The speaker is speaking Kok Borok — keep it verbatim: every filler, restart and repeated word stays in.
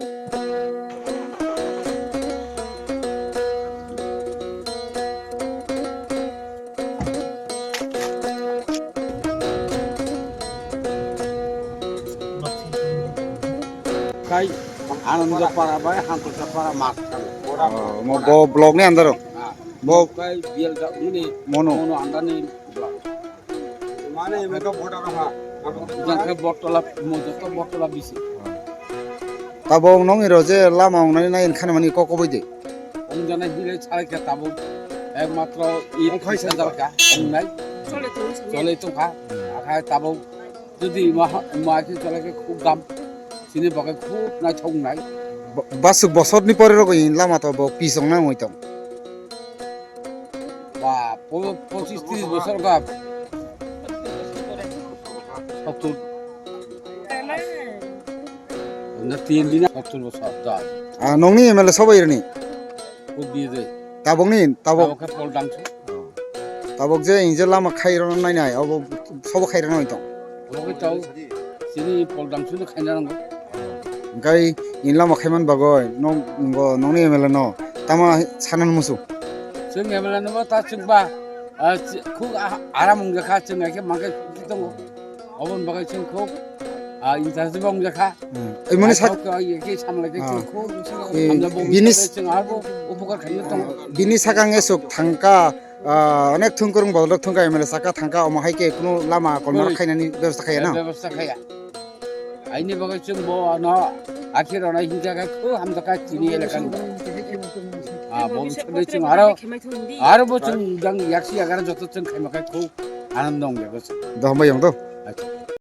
Kai Ananda Para bai Hantosa Para mas kan. Oh, mo bo block ni andaro. Ah, bo kai bial da ini mono. Mono andani block. Mane eme to voter ha. Jang ke bottola mo joto bottola bisi. Tabok nong iro je lama wngnai nai inkhan mani kok koboi de. Wngjana hile chai khe tabuk ekmatro i Ongkhai khaisa jalka wngnai. Chole tongkha. Akhai tabuk jodi ma, ma khe chole khe khub gam. Chini bagwi khub naithok wngnai. Bo-, basuk bosor ni pore rogo in lama to bo pis wngnai wngwi tong. Ba, po-, pochis tris bosor gap. Sottur. Na tin din sottur bosor da. Ah, nongni M L A sobai rani? Ko di de. Tabokni, tabok. Tabok khe pol dangsu. Tabok je inje lama khairokno nainai, abo sobo khairokno hoi tong. Obo khe tau, chini pol dangsu no khaina nango. Hingkai in lama khaiman bagoi, nong, ngo, nongni M L A no, tama sanan musu. Chwng M L A no bo ta chwng ba, ah, chi-, khuk ah, aram wngjakha, chwng hai khe mankhe suki tongo. Oboni bagwi chwng khuk, ah, interest bo wngjakha. Hmm. Oimoni sak- Naithok khe, ah, ye khe samlai khe chwng khuk, eh, hamjak bo bini wngjakha, chwng arbo upokar khaina tongo. Bini sakang esuk thangkha, ah, onek thungkwrwng bodolrok thungkha, M L A saka thangkha, omo hai khe kunu lama kolmar khainani bebosta khaiya na? Bebosta khaiya. Aini bagwi chwng bo ano akhe rwnai hingkha khe khub hamjakha chini elakani. Ah, bo bisingtwi chwng aro, aro bo chwng jang yaksi yagara joto chwng khaima khe khub anando wngya bo chwng. Dohom bai yong to?